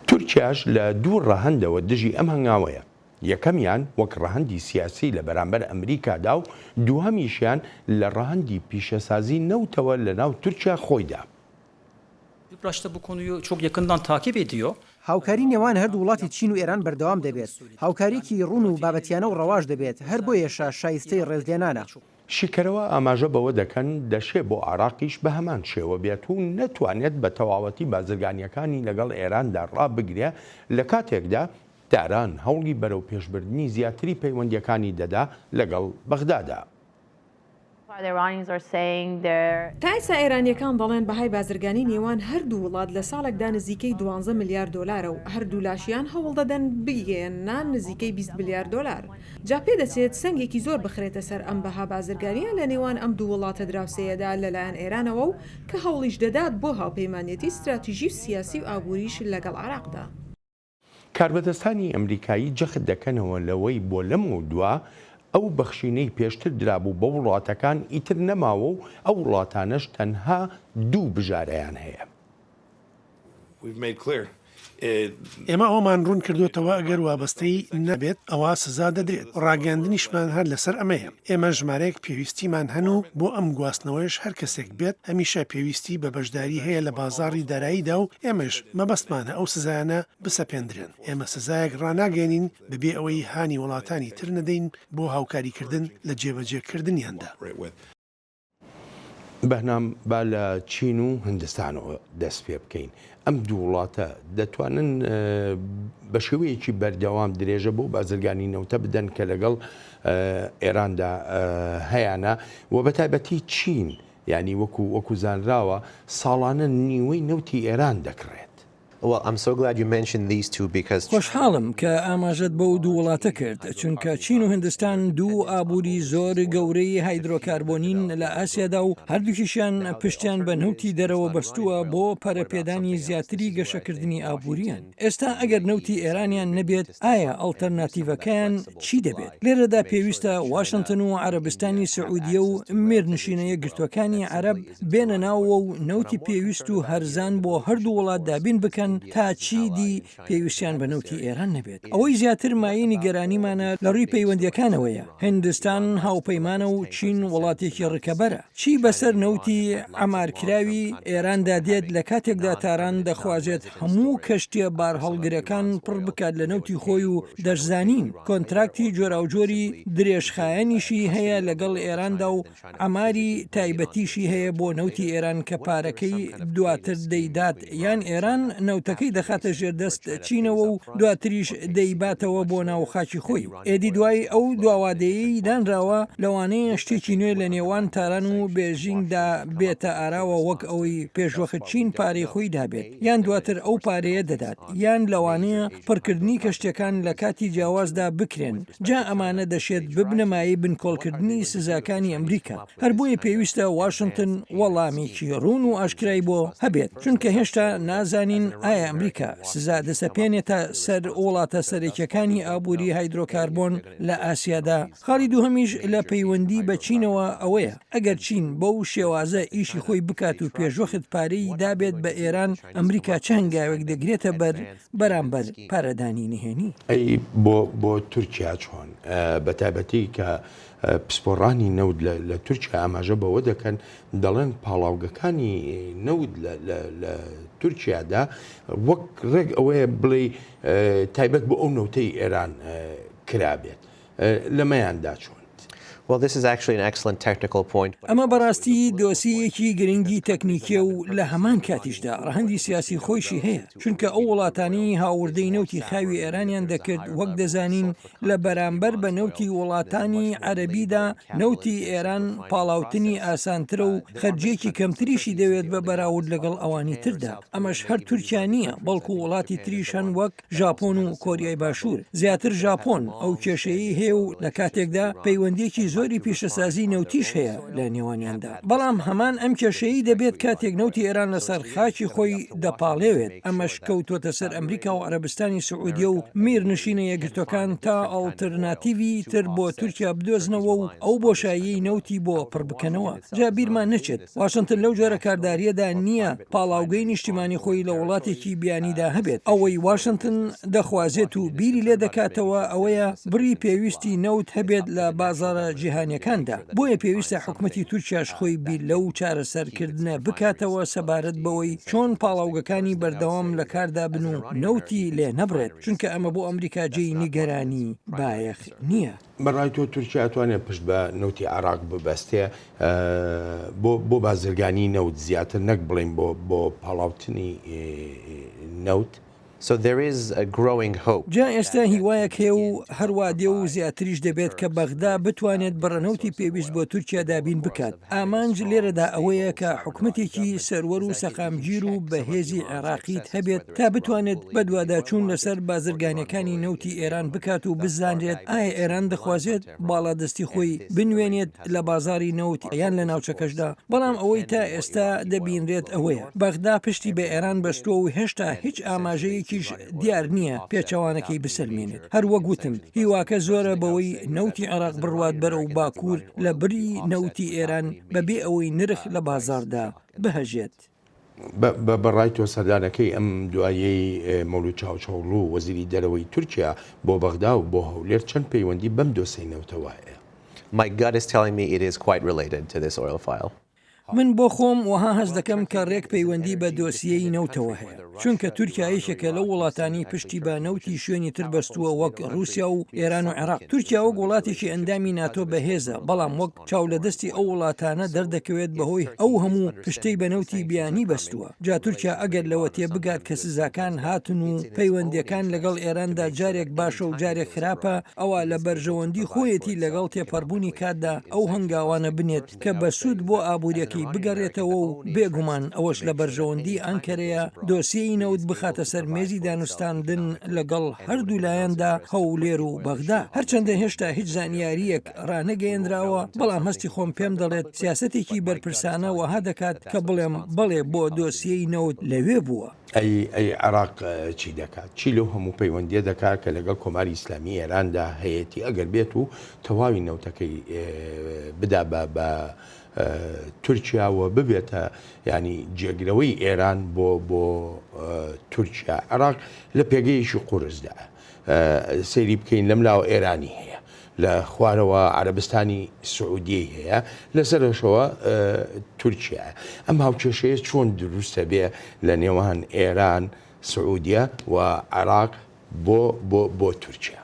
تورکیاش لە دوو ڕەهەندەوە دژی ئەم هەنگاوەیە. یەکەمیان وەک ڕەهەندی سیاسی لە بەرامبەر ئەمریکادا و دووهەمیشیان لە ڕەهەندی پیشەسازی نەوتەوە لە ناو تورکیا خۆیدا. هاوکاری نێوان هەردوو وڵاتی چین و ئێران بەردەوام دەبێت، هاوکارییەکی ڕوون و بابەتیانە و ڕەواش دەبێت، هەر بۆیەشە شایستەی ڕێزلێنانە. شیکەرەوە ئاماژە بەوە دەکەن، دەشێ بۆ عێراقیش بە هەمان شێوە بێت و نەتوانێت بە تەواوەتی بازرگانییەکانی لەگەڵ ئێراندا ڕابگرێ، لە کاتێکدا تاران هەوڵی بەرەوپێشبردنی زیاتری پەیوەندییەکانی دەدا لەگەڵ بەغدادا. تا ئێستا ئێرانییەکان دەڵێن بەهای بازرگانی نێوان هەردوو وڵات لە ساڵێکدا نزیکەی دوانزە ملیار دۆلارە و هەردوولاشیان هەوڵدەدەن بیگەیەننە نزیکەی 20 ملیار دۆلار. جا پێدەچێت سەنگێکی زۆر بخرێتە سەر ئەم بەها بازرگانییە لە نێوان ئەم دوو وڵاتە دراوسێیەدا لەلایەن ئێرانەوە و کە هەوڵیش دەدات بۆ هاوپەیمانیەتی ستراتیژی و سیاسی و ئابووریش لەگەڵ عێراقدا. کاربەدەستانی ئەمریکایی جەخت دەکەنەوە لەوەی بۆ لەمەودوا ئەو بەخشینەی پێشتر درابوو بە وڵاتەکان ئیتر نەماوە و ئەو وڵاتانەش تەنها دوو بژارەیان هەیە. ئێمە ئەوەمان ڕوون کردۆتەوە ئەگەر وابەستەیی نەبێت ئەوا سزا دەدرێت، ڕاگەیاندنیشمان هەر لەسەر ئەمەیە. ئێمە ژمارەیەک پێویستیمان هەن و بۆ ئەم گواستنەوەیش هەر کەسێک بێت هەمیشە پێویستی بە بەشداری هەیە لە بازاڕی داراییدا و ئێمەش مەبەستمانە ئەو سزایانە بسەپێندرێن. ئێمە سزایەک ڕاناگەیەنین بەبێ ئەوەی هانی وڵاتانی تر نەدەین بۆ هاوکاریکردن لە جێبەجێکردنیاندا. بەهنام با لە چین و هندستانەوە دەست پێ بکەین ئەم دوو وڵاتە دەتوانن بە شێوەیەکی بەردەوام درێژە بۆ بازرگانی نەوتە بدەن کە لەگەڵ ئێراندا هەیانە و بە تایبەتی چین ینی وەکو وەکو زانراوە ساڵانە نیوەی نەوتی ئێران دەکڕێت. خۆشحاڵم کە ئاماژەت بەو دوو وڵاتە کرد، چونکە چین و هندستان دوو ئابووری زۆر گەورەی هایدرۆکاربۆنین لە ئاسیادا و هەردووکیشیان پشتیان بە نەوتی دەرەوە بەستووە بۆ پەرەپێدانی زیاتری گەشەکردنی ئابوورییان. ئێستا ئەگەر نەوتی ئێرانیان نەبێت، ئایا ئەڵتەرناتیڤەکەیان چی دەبێت؟ لێرەدا پێویستە واشنتن و عەرەبستانی سعودیە و میرنشینە یەکگرتووەکانی عەرەب بێنە ناوەوە و نەوتی پێویست و هەرزان بۆ هەردوو وڵات دابین بکەن تا چیدی پێویستیان بە نەوتی ئێران نەبێت. ئەوەی زیاتر مایەی نیگەرانیمانە لە ڕووی پەیوەندییەکانەوەیە، هیندستان هاوپەیمانە و چین وڵاتێکی ڕکەبەرە. چی بەسەر نەوتی عەمارکراوی ئێراندا دێت لە کاتێکدا تاران دەخوازێت هەموو کەشتییە بارهەڵگرەکان پڕ بکات لە نەوتی خۆی و دەشزانین کۆنتراکتی جۆراوجۆری درێژخایەنیشی هەیە لەگەڵ ئێراندا و عەماری تایبەتیشی هەیە بۆ نەوتی ئێران کە پارەکەی دواتر دەیدات یان ئێران نەوتەکەی دەخاتە ژێر دەست چینەوە و دواتریش دەیباتەوە بۆ ناو خاکی خۆی ئێدی دوای ئەو دواوادەیەی دانراوە لەوانەیە شتێکی نوێ لە نێوان تاران و بێژینگدا بێتە ئاراوە وەک ئەوەی پێشوەخت چین پارەی خۆی دابێت یان دواتر ئەو پارەیە دەدات یان لەوانەیە پڕکردنی کەشتیەکان لە کاتی جیاوازدا بکرێن جا ئەمانە دەشێت ببنە مایەی بنکۆڵکردنی سزاکانی ئەمریکا، هەر بۆیە پێویستە واشنتن وەڵامێکی ڕوون و ئاشکرای بۆ هەبێت، چونکە هێشتا نازانین. ئایا ئەمریکا سزا دەسەپێنێتە سەر وڵاتە سەرەکیەکانی ئابووری هایدرۆکاربۆن لە ئاسیادا؟ خاڵی دووهەمیش لە پەیوەندی بە چینەوە ئەوەیە ئەگەر چین بەو شێوازە ئیشی خۆی بکات و پێشوەخت پارەی دابێت بە ئێران، ئەمریکا چ هەنگاوێک دەگرێتە بەر بەرامبەر پارەدانی نهێنی؟ ئەی بۆ بۆ تورکیا چۆن؟ بە تایبەتی کە پسپۆڕانی نەوت لە تورکیا ئاماژە بەوە دەکەن دەڵێن پاڵاوگەکانی نەوت لە تورکیادا وەک ڕێک ئەوەیە بڵێ تایبەت بۆ ئەو نەوتەی ئێران کرابێت لەمەیاندا چۆن؟ ئەمە بەڕاستی دۆسیەیەکی گرنگی تەکنیکیە و لە هەمان کاتیشدا ڕەهەندی سیاسی خۆیشی هەیە، چونکە ئەو وڵاتانەی هاوردەی نەوتی خاوی ئێرانیان دەکرد وەک دەزانین لە بەرامبەر بە نەوتی وڵاتانی عەرەبیدا نەوتی ئێران پاڵاوتنی ئاسانترە و خەرجیەکی کەمتریشی دەوێت بە بەراورد لەگەڵ ئەوانی تردا، ئەمەش هەر تورکیا نیە بەڵکو وڵاتی تریش هەن وەک ژاپۆن و کۆریای باشوور، زیاتر ژاپۆن ئەو کێشەیەی هەیە و لە کاتێکدا پەیوەندییەکی زۆری پیشەسازی نەوتیش هەیە لە نێوانیاندا، بەڵام هەمان ئەم کێشەیەی دەبێت کاتێک نەوتی ئێران لەسەر خاکی خۆی دەپاڵێوێت، ئەمەش کەوتووەتە سەر ئەمریکا و عەرەبستانی سعودیە و میرنشینە یەکگرتووەکان تا ئەڵترناتیڤی تر بۆ تورکیا بدۆزنەوە و ئەو بۆشاییەی نەوتی بۆ پڕبکەنەوە. جا بیرمان نەچێت واشنتن لەو جۆرە کاردارییەدا نییە پاڵاوگەی نیشتیمانی خۆی لە وڵاتێکی بیانیدا هەبێت. ئەوەی واشنتن دەخوازێت و بیری لێ دەکاتەوە ئەوەیە بڕی پێویستی نەوت هەبێت لە بازاڕە جیهانییەکاندا. بۆیە پێویستە حکومەتی تورکیاش خۆی بیر لەو چارەسەرکردنە بکاتەوە سەبارەت بەوەی چۆن پاڵاوگەکانی بەردەوام لە کاردا بن و نەوتی لێ نەبڕێت، چونکە ئەمە بۆ ئەمریکا جێی نیگەرانی بایەخ نییە. بە ڕای تۆ تورکیا ئەتوانێت پشت بە نەوتی عێراق ببەستێ بۆ بۆ بازرگانی نەوت زیاتر نەک بڵێین بۆ بۆ پاڵاوتنی نەوت؟ So there is a growing hope. جا ئێستا هیوایەک هەیە و هەروا دێ و زیاتریش دەبێت کە بەغدا بتوانێت بڕە نەوتی پێویست بۆ تورکیا دابین بکات. ئامانج لێرەدا ئەوەیە کە حکومەتێکی سەروەر و سەقامگیر و بەهێزی عێراقیت هەبێت تا بتوانێت بەدواداچوون لەسەر بازرگانیەکانی نەوتی ئێران بکات و بزانرێت ئایا ئێران دەخوازێت باڵادەستی خۆی بنوێنێت لە بازاڕی نەوت یان لە ناوچەکەشدا، بەڵام ئەوەی تا ئێستا دەبینرێت ئەوەیە بەغدا پشتی بە ئێران بەستووە و هێشتا هیچ ئاماژەیەکیش دیار نییە پێچەوانەکەی بسەلمێنێت. هەر وەک وتم هیواکە زۆرە بەوەی نەوتی عێراق بڕوات بەرەو باکوور لە بری نەوتی ئێران بەبێ ئەوەی نرخ لە بازاڕدا بهەژێت. بە ڕای تۆ سەردانەکەی ئەم دواییەی مەولود چاوشئۆغڵو وەزیری دەرەوەی تورکیا بۆ بەغدا و بۆ هەولێر چەند پەیوەندی بەم دۆسێی نەوتەوە هەیە؟ My gut is telling me it is quite related to this oil file. من بۆ خۆم وەها هەست دەکەم کە ڕێک پەیوەندی بە دۆسیەی نەوتەوە هەیە، چونکە تورکیا یەکێکە لەو وڵاتانەی پشتی بە نەوتی شوێنی تر بەستووە وەک ڕووسیا و ئێران و عێراق. تورکیا وەک وڵاتێکی ئەندامی ناتۆ بەهێزە، بەڵام وەک چاولەدەستی ئەو وڵاتانە دەردەکەوێت بەهۆی ئەو هەموو پشتەی بە نەوتی بیانی بەستووە. جا تورکیا ئەگەر لەوە تێبگات کە سزاکان هاتن و پەیوەندییەکان لەگەڵ ئێراندا جارێک باشە و جارێک خراپە، ئەوا لە بەرژەوەندی خۆیەتی لەگەڵ تێپەڕبوونی کاتدا ئەو هەنگاوانە بنێت کە بە سوود بۆ ئابوورییەکەی بگەڕێتەوە و بێگومان ئەوەش لە بەرژەوەندی ئەنکەرەیە دۆسیەی نەوت بخاتە سەر مێزی دانوستاندن لەگەڵ هەردوو لایەندا هەولێر و بەغدا هەرچەندە هێشتا هیچ زانیارییەک ڕانەگەیەنراوە بەڵام هەستی خۆم پێم دەڵێت سیاسەتێکی بەرپرسانە وەها دەکات کە بڵێم بەڵێ بۆ دۆسیەی نەوت لەوێ بووە. ئەی ئەی عێراق چی دەکات؟ چی لەو هەموو پەیوەندییە دەکات کە لەگەڵ کۆماری ئیسلامی ئێراندا هەیەتی ئەگەر بێت و تەواوی نەوتەکەی بدا بە بە تورکیا و ببێتە یانی جێگرەوەی ئێران بۆ بۆ تورکیا عێراق لە پێگەیەکی قورسدا سەیری بکەین لەم لاوە ئێرانی هەیە لە خوارەوە عەرەبستانی سعودیەی هەیە، لە سەرەشەوە تورکیایە. ئەم هاوکێشەیە چۆن دروستە بێ لە نێوان ئێران، سعودیە و عێراق بۆ بۆ بۆ تورکیا؟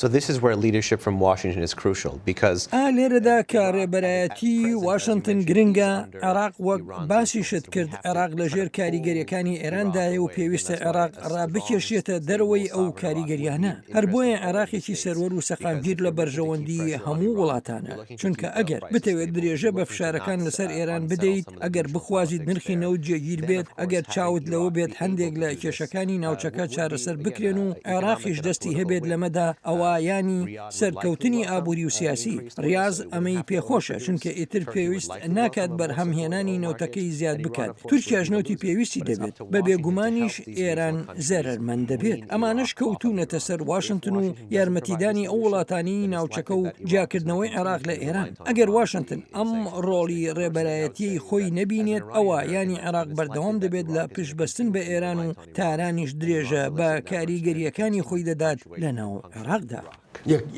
So this is where leadership from Washington is crucial because. ئا لێرەدا کە ڕێبەرایەتی واشنتن گرنگە، عێراق وەک باسیشت کرد عێراق لە ژێر کاریگەریەکانی ئێراندایە و پێویستە عێراق ڕابکێشرێتە دەرەوەی ئەو کاریگەریانە. هەر بۆیە عێراقێکی سەروەر و سەقامگیر لە بەرژەوەندی هەموو وڵاتانە، چونکە ئەگەر بتەوێت درێژە بە فشارەکان لەسەر ئێران بدەیت، ئەگەر بخوازیت نرخی نەوت جێگیر بێت، ئەگەر چاوت لەوە بێت هەندێک لە کێشەکانی ناوچەکە چارەسەر بکرێن و عێراقیش دەستی هەبێت لەمەدا، ئەوا. ئەوا یانی سەرکەوتنی ئابووری و سیاسی. ڕیاز ئەمەی پێخۆشە، چونکە ئیتر پێویست ناکات بەرهەمهێنانی نەوتەکەی زیاد بکات، تورکیاش نەوتی پێویستی دەبێت، بە بێگومانیش ئێران زەرەرمەند دەبێت. ئەمانەش کەوتوونەتە سەر واشنتن و یارمەتیدانی ئەو وڵاتانەی ناوچەکە و جیاکردنەوەی عێراق لە ئێران. ئەگەر واشنتن ئەم ڕۆڵی ڕێبەرایەتییەی خۆی نەبینێت، ئەوا یانی عێراق بەردەوام دەبێت لە پشتبەستن بە ئێران و تارانیش درێژە بە کاریگەرییەکانی خۆی دەدات لەناو عێراقدا.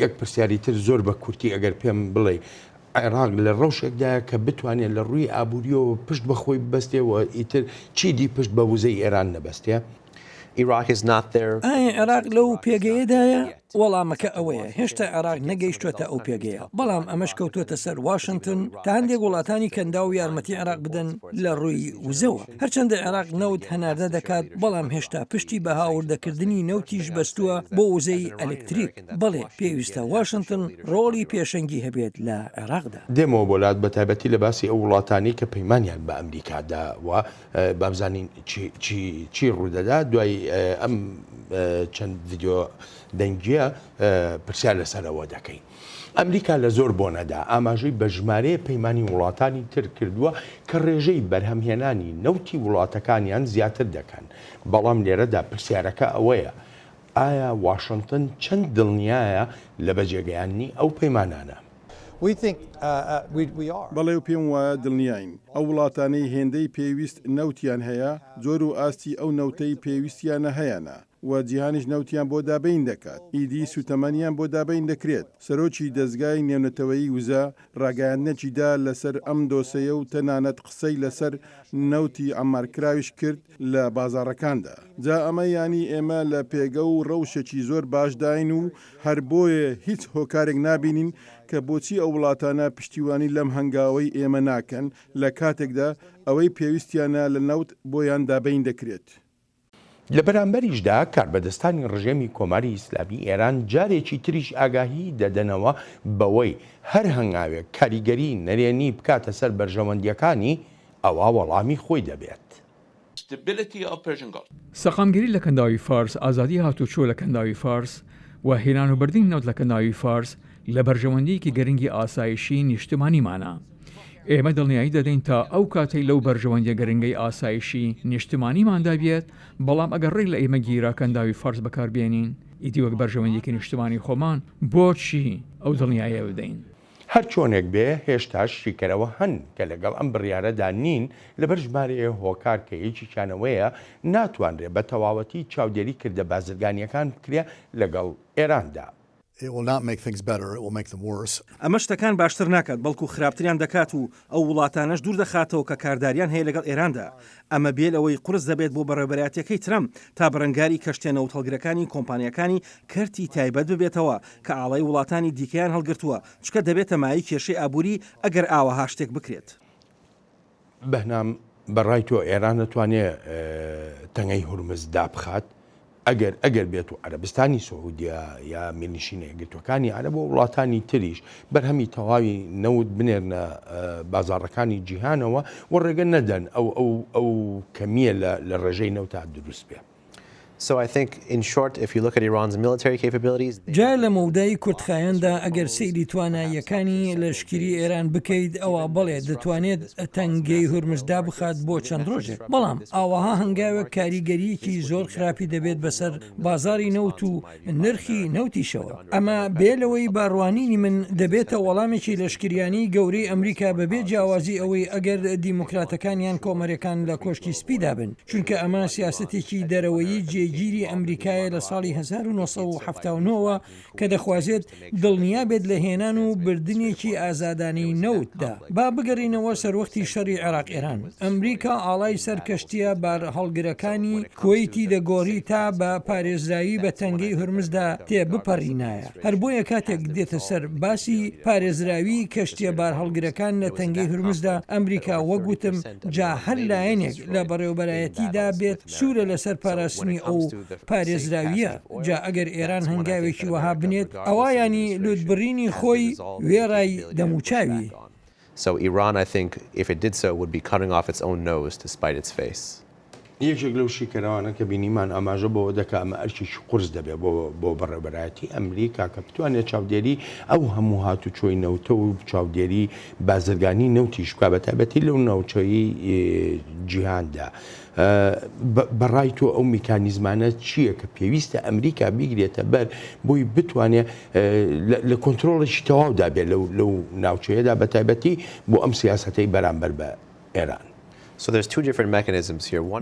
یەک پرسیاری تر زۆر بە کورتی ئەگەر پێم بڵێی، عێراق لە ڕەوشێکدایە کە بتوانێت لە ڕووی ئابوورییەوە پشت بە خۆی ببەستێ و ئیتر چیدی پشت بە وزەی ئێران نەبەستێ؟ ئایا عێراق لەو پێگەیەدایە؟ وەڵامەکە ئەوەیە هێشتا عێراق نەگەیشتووەتە ئەو پێگەیە، بەڵام ئەمەش کەوتووەتە سەر واشنتن تا هەندێک وڵاتانی کەنداو یارمەتی عێراق بدەن لە ڕووی وزەوە. هەرچەندە عێراق نەوت هەناردە دەکات، بەڵام هێشتا پشتی بە هاوردەکردنی نەوتیش بەستووە بۆ وزەی ئەلکتریک. بەڵێ پێویستە واشنتن ڕۆڵی پێشەنگی هەبێت لە عێراقدا. دێمەوە بۆ لات بەتایبەتی لە باسی ئەو وڵاتانەی کە پەیمانیان بە ئەمریکا داوە با بزانین چی چی چی ڕوودەدا دوای ئەم چەند ڤیدیۆ دەنگیە پرسیار لەسەر ئەوە دەکەین. ئەمریکا لە زۆر بۆنەدا ئاماژەی بە ژمارەیە پەیمانی وڵاتانی تر کردووە کە ڕێژەی بەرهەمهێنانی نەوتی وڵاتەکانیان زیاتر دەکەن، بەڵام لێرەدا پرسیارەکە ئەوەیە ئایا واشنتن چەند دڵنیایە لە بەجێگەیاندنی ئەو پەیمانانە؟ بەڵێ و پێم وایە دڵنیاین. ئەو وڵاتانەی هێندەی پێویست نەوتیان هەیە، جۆر و ئاستی ئەو نەوتەی پێویستیانە هەیانە و جیهانیش نەوتیان بۆ دابین دەکات، ئیدی سوتەمەنیان بۆ دابین دەکرێت. سەرۆکی دەزگای نێونەتەوەیی وزە ڕاگەیاندنێکی دا لەسەر ئەم دۆسێیە و تەنانەت قسەی لەسەر نەوتی عەممارکراویش کرد لە بازاڕەکاندا. جا ئەمە یانی ئێمە لە پێگە و ڕەوشێکی زۆر باشداین و هەر بۆیە هیچ هۆکارێک نابینین کە بۆچی ئەو وڵاتانە پشتیوانی لەم هەنگاوەی ئێمە ناکەن لە کاتێکدا ئەوەی پێویستیانە لە نەوت بۆیان دابین دەکرێت. لە بەرامبەریشدا کاربەدەستانی ڕژێمی کۆماری ئیسلامی ئێران جارێکی تریش ئاگاهی دەدەنەوە بەوەی هەر هەنگاوێک کاریگەری نەرێنی بکاتە سەر بەرژەوەندییەکانی ئەوا وەڵامی خۆی دەبێت. سەقامگیری لە کەنداوی فارس، ئازادی هاتوچۆ لە کەنداوی فارس و هێنان و بردنی نەوت لە کەنداوی فارس لە بەرژەوەندییەکی گرنگی ئاسایشی نیشتمانیمانە. ئێمە دڵنیایی دەدەین تا ئەو کاتەی لەو بەرژەوەندیە گرنگەی ئاسایشی نیشتمانیماندا بێت، بەڵام ئەگەر ڕێک لە ئێمە گیرا کەنداوی فارس بەکاربێنین، ئیدی وەک بەرژەوەندیەکی نیشتمانی خۆمان بۆچی ئەو دڵنیاییە بدەین؟ هەر چۆنێک بێ هێشتاش شیکەرەوە هەن کە لەگەڵ ئەم بڕیارەدا نین لەبەر ژمارەیە هۆکار کە یەکێکیان ئەوەیە ناتوانرێ بە تەواوەتی چاودێری کردە بازرگانیەکان بکرێ لەگەڵ ئێراندا. ئەمە شتەکان باشتر ناکات، بەڵکو خراپتریان دەکات و ئەو وڵاتانەش دوور دەخاتەوە کە کارداریان هەیە لەگەڵ ئێراندا. ئەمە بێ لەوەی قورس دەبێت بۆ بەڕێوەبەرایەتییەکەی ترەمپ تا بەرەنگاری کەشتیە نەوتهەڵگرەکانی کۆمپانیاکانی کەرتی تایبەت ببێتەوە کە ئاڵای وڵاتانی دیکەیان هەڵگرتووە، چونکە دەبێتە مایەی کێشەی ئابووری ئەگەر ئاوەها شتێک بکرێت. بەهنام، بە ڕای تۆ ئێران ئەتوانێ تەنگەی هورمز دابخات؟ ئەگەر ئەگەر بێت و عەرەبستانی سعودیە یا میرنشینە یەکگرتووەکانی عەرەب و وڵاتانی تریش بەرهەمی تەواوی نەوت بنێرنە بازاڕەکانی جیهانەوە و ڕێگە نەدەن ئەو ئەو ئەو کەمییە لە لە ڕێژەی نەوتا دروست بێ. جا لە مەودای کورتخایەندا ئەگەر سەیری تواناییەکانی لەشکری ئێران بکەیت ئەوا بەڵێ دەتوانێت تەنگەی هورمز دابخات بۆ چەند ڕۆژێک، بەڵام ئاوەها هەنگاوێک کاریگەرییەکی زۆر خراپی دەبێت بەسەر بازاڕی نەوت و نرخی نەوتیشەوە. ئەمە بێ لەوەی بە ڕوانینی من دەبێتە وەڵامێکی لەشکریانەی گەورەی ئەمریکا بەبێ جیاوازی ئەوەی ئەگەر دیموکراتەکان یان کۆمەرەکان لە کۆشکی سپیدا بن، چونکە ئەمە سیاسەتێکی دەرەوەیی جێگیری ئەمریکایە لە ساڵی 1979 وە کە دەخوازێت دڵنیا بێت لە هێنان و بردنێکی ئازادانەی نەوتدا. با بگەڕێینەوە سەروەختی شەڕی عێراق-ئێران، ئەمریکا ئاڵای سەر کەشتییە بارهەڵگرەکانی کوەیتی دەگۆڕی تا بە پارێزراوی بە تەنگەی هورمزدا تێبپەڕینایە، هەر بۆیە کاتێک دێتە سەر باسی پارێزراوی کەشتییە بارهەڵگرەکان لە تەنگەی هورمزدا، ئەمریکا وەک وتم جا هەر لایەنێک لە بەڕێوەبەرایەتیدا بێت سوورە لەسەر پاراستنی ئەو پارێزراوییە، جا ئەگەر ئێران هەنگاوێکی وەها بنێت ئەوا یانی لووتبڕینی خۆی وێڕای دەموچاوی. So Iran I think if it did so would be cutting off its own nose to spite its face. یەکێک لەو شیکەرەوانە کە بینیمان ئاماژە بەوە دەکا ئەمە ئەرکێکی قورس دەبێت بۆ بۆ بەڕێوەبەرایەتی ئەمریکا کە بتوانێت چاودێری ئەو هەموو هاتوچۆی نەوتە و چاودێری بازرگانی نەوتیش بکا بە تایبەتی لەو ناوچەی جیهاندا. بە ڕای تۆ ئەو میکانیزمانە چییە کە پێویستە ئەمریکا بیگرێتە بەر بۆی بتوانێت لە کۆنترۆڵێکی تەواودا بێت لەو ناوچەیەدا بە تایبەتی بۆ ئەم سیاسەتەی بەرامبەر بە ئێران؟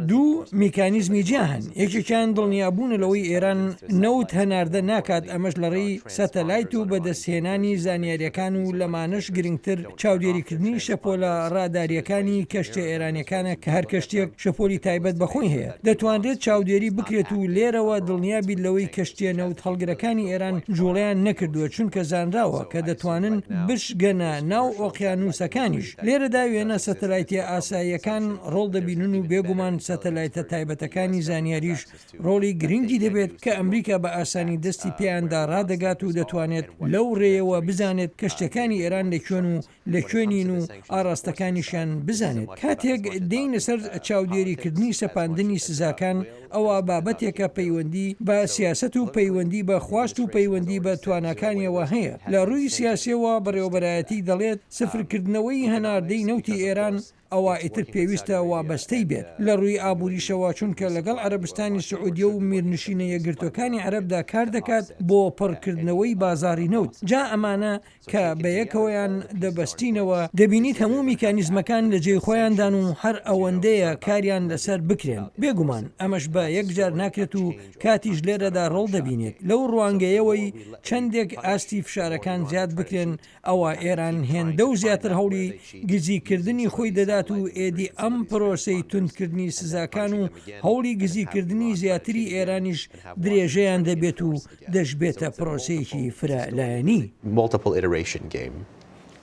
دوو میکانیزمی جیا هەن، یەکێکیان دڵنیابوونە لەوەی ئێران نەوت هەناردە ناکات ئەمەش لەڕێی سەتەلایت و بەدەستهێنانی زانیارییەکان و لەمانەش گرنگتر چاودێریکردنی شەپۆلە ڕادارییەکانی کەشتیە ئێرانیەکانە کە هەر کەشتیەک شەپۆلی تایبەت بە خۆی هەیە دەتوانرێت چاودێری بکرێت و لێرەوە دڵنیا بیت لەوەی کەشتیە نەوت هەڵگرەکانی ئێران جوڵەیان نەکردووە چونکە زانراوە کە دەتوانن بشگەنە ناو ئۆقیانوسەکانیش لێرەدا وێنە سەتەلایتیە ئاساییەکان ڕۆڵ دەبینن و بێگومان سەتەلایتە تایبەتەکانی زانیاریش ڕۆڵی گرنگی دەبێت کە ئەمریکا بە ئاسانی دەستی پێیاندا ڕادەگات و دەتوانێت لەو ڕێیەوە بزانێت کەشتیەکانی ئێران لە کوێن و لە کوێ نین و ئاڕاستەکانیشیان بزانێت. کاتێک دێینە سەر چاودێریکردنی سەپاندنی سزاکان ئەوا بابەتێکە پەیوەندی بە سیاسەت و پەیوەندی بە خواست و پەیوەندی بە تواناکانیەوە هەیە. لە ڕووی سیاسیەوە بەڕێوەبەرایەتی دەڵێت سفرکردنەوەی هەناردەی نەوتی ئێران ئەوا ئیتر پێویستە وابەستەی بێت لە ڕووی ئابووریشەوە چونکە لەگەڵ عەرەبستانی سعودیە و میرنشینە یەکگرتووەکانی عەرەبدا کار دەکات بۆ پڕکردنەوەی بازاڕی نەوت جا ئەمانە کە بەیەکەوەیان دەبەستینەوە دەبینیت هەموو میکانیزمەکان لە جێی خۆیاندان و هەر ئەوەندەیە کاریان لەسەر بکرێن بێگومان ئەمەش بە یەکجار ناکرێت و کاتیش لێرەدا ڕۆڵ دەبینێت لەو ڕوانگەیەوەی چەندێک ئاستی فشارەکان زیاد بکرێن ئەوا ئێران هێندە و زیاتر هەوڵی گزیکردنی خۆی دەدات و ئێدی ئەم پرۆسەی توندکردنی سزاکان و هەوڵی گزیکردنی زیاتری ئێرانیش درێژەیان دەبێت و دەشبێتە پرۆسەیەکی فرە لایەنی. Multiple iteration game.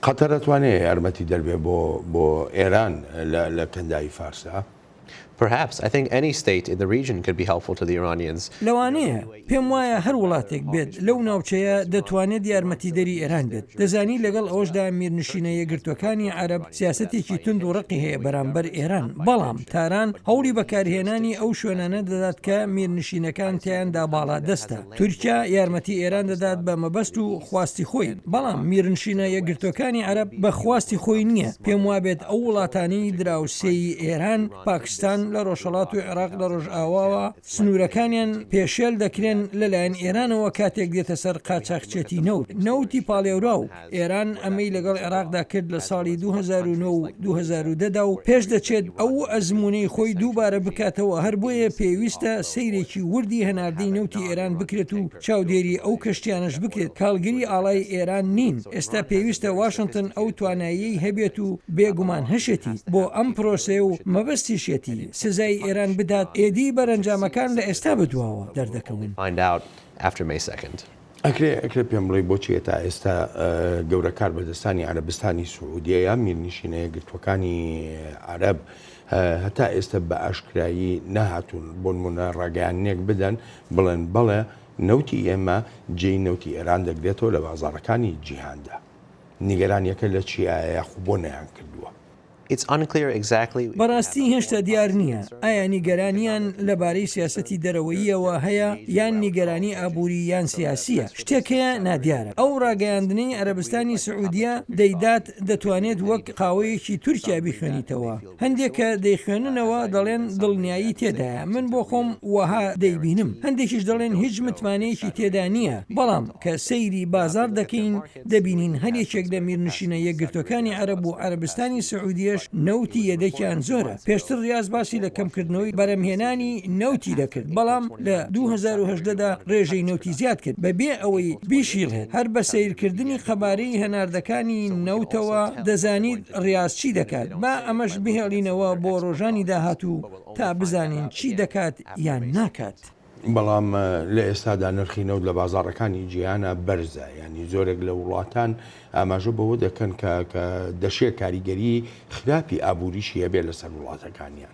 قەتەر ئەتوانێ یارمەتیدەر بێ بۆ بۆ ئێران لە لە کەنداوی فارسا؟ Perhaps. I think any state in the region could be helpful to the Iranians. لەوانەیە. پێم وایە هەر وڵاتێک بێت لەو ناوچەیە دەتوانێت یارمەتیدەری ئێران بێت. دەزانی لەگەڵ ئەوەشدا میرنشینە یەکگرتووەکانی عەرەب سیاسەتێکی توند و ڕەقی هەیە بەرامبەر ئێران، بەڵام تاران هەوڵی بەکارهێنانی ئەو شوێنانە دەدات کە میرنشینەکان تیایاندا باڵادەستە. تورکیا یارمەتی ئێران دەدات بە مەبەست و خواستی خۆی، بەڵام میرنشینە یەکگرتووەکانی عەرەب بە خواستی خۆی نییە، پێم وابێت ئەو وڵاتانەی دراوسێی ئێران، پاکستان لە ڕۆژهەڵات و عێراق لە ڕۆژئاواوە، سنوورەکانیان پێشێل دەکرێن لەلایەن ئێرانەوە کاتێک دێتە سەر قاچاخچێتی نەوت، نەوتی پاڵێوراو، ئێران ئەمەی لەگەڵ عێراقدا کرد لە ساڵی 2009 و 2010 دا و پێشدەچێت ئەو ئەزموونەی خۆی دووبارە بکاتەوە، هەر بۆیە پێویستە سەیرێکی وردی هەناردەی نەوتی ئێران بکرێت و چاودێری ئەو کەشتیانەش بکرێت کە هەڵگری ئاڵای ئێران نین، ئێستا پێویستە واشنتن ئەو تواناییەی هەبێت و بێ گومان هەشێتی بۆ ئەم پرۆسەیە و مەبەستیشیەتی سزای ئێران بدات، ئێدی بەرەنجامەکان لە ئێستا بەدواوە دەردەکەون. ئەکرێ ئەکرێ پێم بڵێی بۆچی هەتا ئێستا گەورە کاربەدەستانی عەرەبستانی سعودیە یا میرنشینە یەکگرتووەکانی عەرەب هەتا ئێستا بە ئاشکرایی نەهاتوون بۆ نمونە ڕاگەیاندنێک بدەن بڵێن بەڵێ نەوتی ئێمە جێی نەوتی ئێران دەگرێتەوە لە بازاڕەکانی جیهاندا نیگەرانیەکە لە چیایە یاخو بۆ نەیان کردووە؟ It's unclear exactly. بەڕاستی هێشتا دیار نییە ئایا نیگەرانییان لەبارەی سیاسەتی دەرەوەییەوە هەیە یان نیگەرانی ئابووری یان سیاسییە، شتێک هەیە نادیارە. ئەو ڕاگەیاندنەی عەرەبستانی سعودیە دەیدات دەتوانێت وەک قاوەیەکی تورکیا بیخوێنیتەوە. هەندێک کە دەیخوێننەوە دەڵێن دڵنیایی تێدایە، من بۆ خۆم وەها دەیبینم. هەندێکیش دەڵێن هیچ متمانەیەکی تێدا نییە، بەڵام کە سەیری بازاڕ دەکەین دەبینین هەر یەکێک لە میرنشینە یەکگرتووەکانی عەرەب و عەرەبستانی سعودیەش نەوتی یەدەکیان زۆرە، پێشتر ڕیاز باسی لە کەمکردنەوەی بەرهەمهێنانی نەوتی دەکرد، بەڵام لە 2018 دا ڕێژەی نەوتی زیاد کرد بەبێ ئەوەی بیشیڵێت، هەر بە سەیرکردنی قەبارەی هەناردەکانی نەوتەوە دەزانیت ڕیاز چی دەکات، با ئەمەش بهێڵینەوە بۆ ڕۆژانی داهاتوو تا بزانین چی دەکات یان ناکات. بەڵام لە ئێستادا نرخی نەوت لە بازاڕەکانی جیهانا بەرزە، یانی زۆرێک لە وڵاتان ئاماژە بەوە دەکەن کە کە دەشێ کاریگەری خراپی ئابووریشی هەبێت لەسەر وڵاتەکانیان.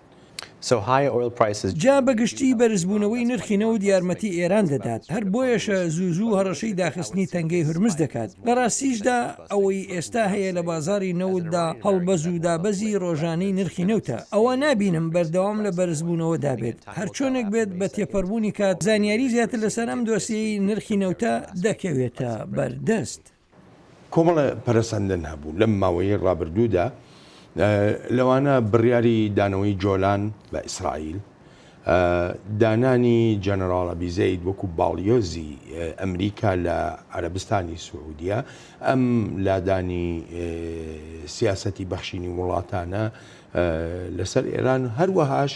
جا بە گشتی بەرزبوونەوەی نرخی نەوت یارمەتی ئێران دەدات، هەر بۆیەشە زوو زوو هەڕەشەی داخستنی تەنگەی هورمز دەکات. لە ڕاستیشدا ئەوەی ئێستا هەیە لە بازاڕی نەوتدا هەڵبەز و دابەزی ڕۆژانەی نرخی نەوتە، ئەوە نابینم بەردەوام لە بەرزبوونەوەدا بێت. هەرچۆنێک بێت بە تێپەڕبوونی کات زانیاری زیاتر لەسەر ئەم دۆسیەی نرخی نەوتە دەکەوێتە بەردەست. کۆمەڵە پەرەسەندن هەبوو لەم ماوەیەی ڕابردوودا، لەوانە بڕیاری دانەوەی جۆلان بە ئیسرائیل، دانانی جەنەراڵ ئەبی زەید وەکو باڵیۆزی ئەمریکا لە عەرەبستانی سعودیە، ئەم لادانی سیاسەتی بەخشینی وڵاتانە لەسەر ئێران، هەروەهاش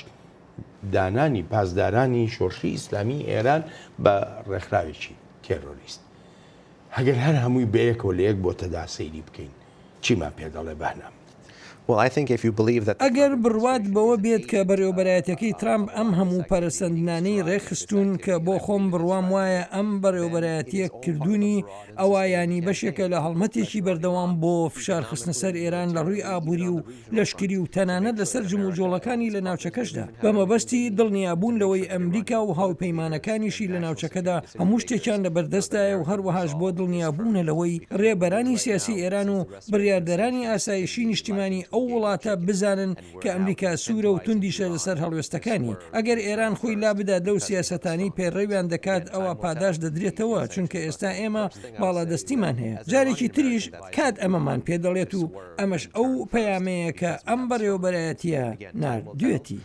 دانانی پاسدارانی شۆرشی ئیسلامی ئێران بە ڕێکخراوێکی تێرۆریست. ئەگەر هەر هەمووی بەیەکەوە لە یەک بۆتەدا سەیری بکەین چیمان پێ دەڵێ بەهنام؟ ئەگەر بڕوات بەوە بێت کە بەڕێوەبەرایەتیەکەی ترامپ ئەم هەموو پەرەسەندنانەی ڕێکخستوون کە بۆ خۆم بڕوام وایە ئەم بەڕێوەبەرایەتیە کردوونی ئەوا یانی بەشێکە لە هەڵمەتێکی بەردەوام بۆ فشار خستنە سەر ئێران لە ڕووی ئابووری و لەشکری و تەنانەت لەسەر جموجۆڵەکانی لە ناوچەکەشدا بە مەبەستی دڵنیابوون لەوەی ئەمریکا و هاوپەیمانەکانیشی لە ناوچەکەدا هەموو شتێکیان لەبەردەستدایە و هەروەهاش بۆ دڵنیابوونە لەوەی رێبەرانی سیاسی ئێران و بڕیاردەرانی ئاسایشی نیشتیمانی ئەو وڵاتە بزانن کە ئەمریکا سوورە و توندیشە لەسەر هەڵوێستەکانی. ئەگەر ئێران خۆی لابدات لەو سیاسەتانەی پەیڕەویان دەکات ئەوا پاداشت دەدرێتەوە چونکە ئێستا ئێمە باڵادەستیمان هەیە. جارێکی تریش کات ئەمەمان پێدەڵێت و ئەمەش ئەو پەیامەیە کە ئەم بەڕێوەبەرایەتییە ناردوێتی.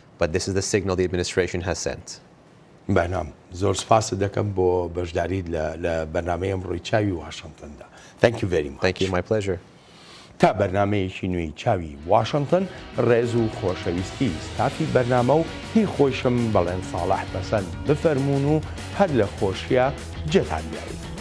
بەهنام زۆر سپاست دەکەم بۆ بەشداریت لە لە بەرنامەی ئەمڕۆی چاوی واشنتن دا Thank you very much. Thank you, my pleasure. تا بەرنامەیەکی نوێی چاوی واشنتن ڕێز و خۆشەویستی ستافی بەرنامە و هی خۆیشم بەڵێن ساڵح پەسەند بفەرموون و هەر لە خۆشیا جێتان بێڵین.